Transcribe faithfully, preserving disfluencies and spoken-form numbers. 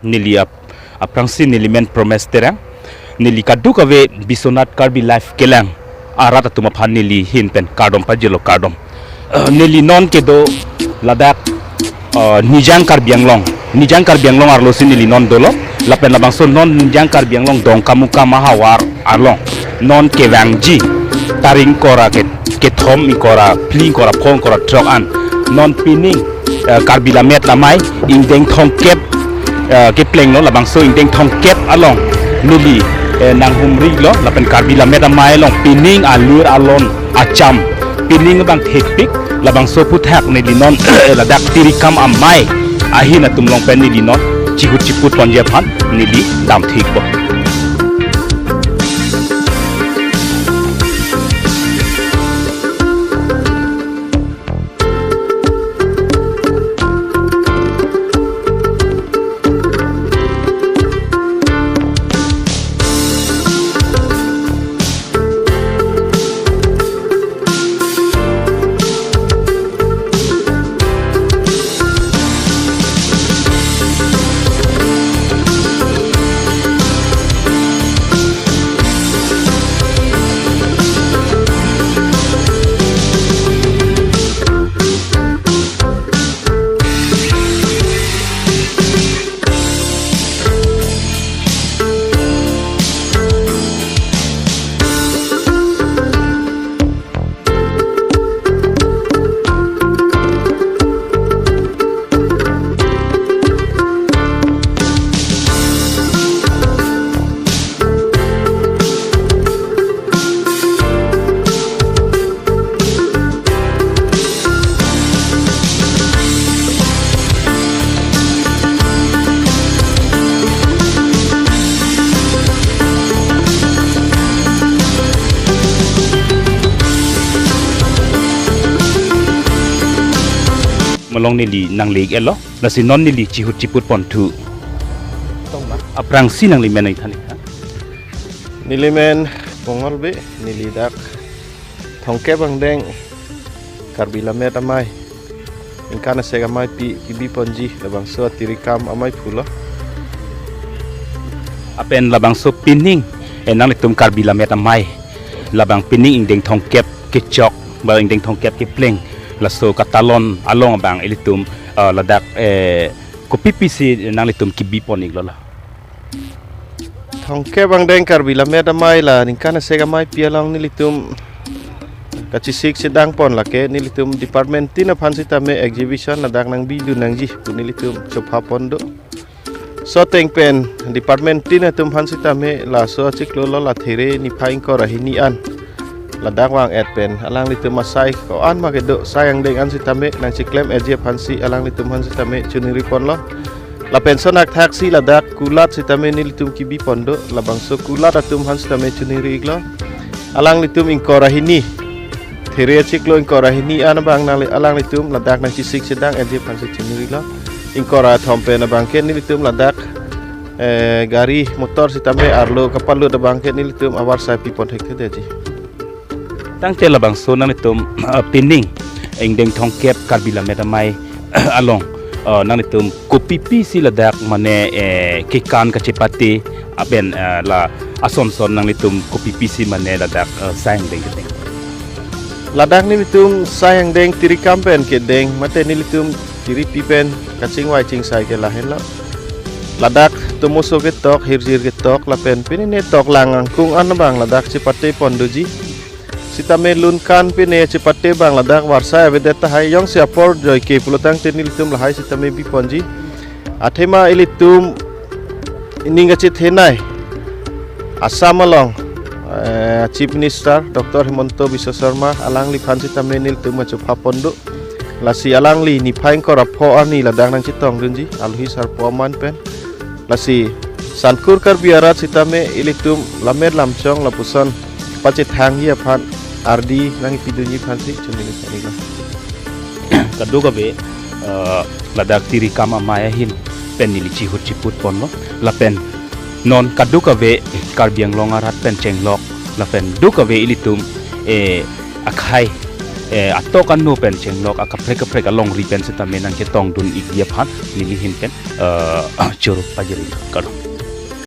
Neli ap-, aphrangsi neli men Promes Terang. Neli kadokave Biswanath Karbi Live kelang arat atum aphan neli ahin pen kardom pajirlo, kardom. Eh, neli non kedo ladak, eh, Nijang Karbi Anglong. Nijang Karbi Anglong arlosi neli non dolo. Lapen labangso non Nijang Karbi Anglong Dongkamukam ahavar along non kevangji tarik ingkoi ra ke, kethom, ingkoi ra phli, ingkoi ra pho, ingkoi ra throk an. Non pining, eh, Karbi Lammet Amei ingdeng thomkep, eh, keplenglo, labangso ingdeng thomkep along neli, eh, nanghumrilo, lapen Karbi Lammet Amei along pining alir alon acham pining abang thepik, labangso aphuthak neli non ladak Tirikam Amei ahin atum along pen neli non chihut chiput ponji aphan neli damthu-ikpo. Malong neli nangle-iklo, lasi non neli chihut chiput ponthu. Aphrangsi nangli men nangthan-ik tha. Neli men Pongol Bey, neli dak thomkep angdeng Karbi Lammet Amei, ningkan asek ameipi kebi ponji labangso Tirikam Amei pulo. Lapen labangso pining, eh, nanglitum Karbi Lammet Amei, labang pining ingdeng thomkep kechok, ba ingdeng thomkep kepleng, laso katalon along abang ilitum, eh, ladak, eh, kopipisi nanglitum kebi pon-iklo la? Thomkep angdeng Karbi Lammet Amei la ningkan asek ameipi along nelitum kachesik chedang pon, lake nelitum department tin aphan sitame exhibition ladak nangbidun nangji pu nelitum chopha pon do. Laso ateng pen department tin atum aphan sitame laso achiklolo, la There niphai ingkoi ra hini an ladak vang-et pen alanglitum asai ko-an ma kedo, sai angdeng an sitame nangchiklem-etji aphansi alanglitum aphan sitame chiningri ponlo. Lapen lason akthaksi ladak kulat sitame nelitum kebi pon do, labangso kulat atum aphan sitame chiningri-iklo. Alanglitum ingkoi ra hini, There achiklo ingkoi ra hini an abang nangli-, alanglitum ladak nangchesik chedang-etji aphansi chiningrilo. Ingkoi ra thom pen abang ke nelitum ladak, eh, gari motor sitame arlo kapalut abang ke nelitum avarsai pi pon thekthedetji. Tangte labangso nanglitum, eh, pining ingdeng thomkep Karbi Lammet Amei along, eh, nanglitum kopipisi ladak mane, eh, kekan kachepate, lapen, eh, la asonson nanglitum kopipisi mane ladak, eh, sai angdeng kedeng? Ladak nelitum sai angdeng Tirikam pen kedeng, mate nelitum Tiripi pen kachingvai chingsai ke lahenlo. Ladak tomoso ketok, hirjir ketok, lapen pine ne toklang angkung an abang ladak chepate pon doji. Sitame lunkan pine chepate abang ladak varsai avedet tahai, jongsi apor joike pulo tangte nelitum lahai sitame bi ponji. Athema ilitum ining kachethenei Assam along, eh, Chief Minister Doctor Himanta Biswa Sarma alangliphan sitame nelitum kachopha pon do. Lasi alangli niphai ingkoi ra pho arni ladak nangchetongdunji, alohi sarpo aman pen. Lasi Sankur Karbi arat sitame ilitum lammet lamchong lapuson pachethangji aphan ardi nangpidunji aphansi chunini thanilo. Kadokave, eh, ladak Tirikam Amei ahin pen neli chihut chiput ponlo. Lapen non kadokave Karbi Anglong arat pen chenglok, lapen dokave ilitum, eh, akhei eh, atok ano pen chenglok akaprek kaprek alongri pen sitame nangketongdun ikji aphan neli ahin pen, eh, choro pajir-i, kardom.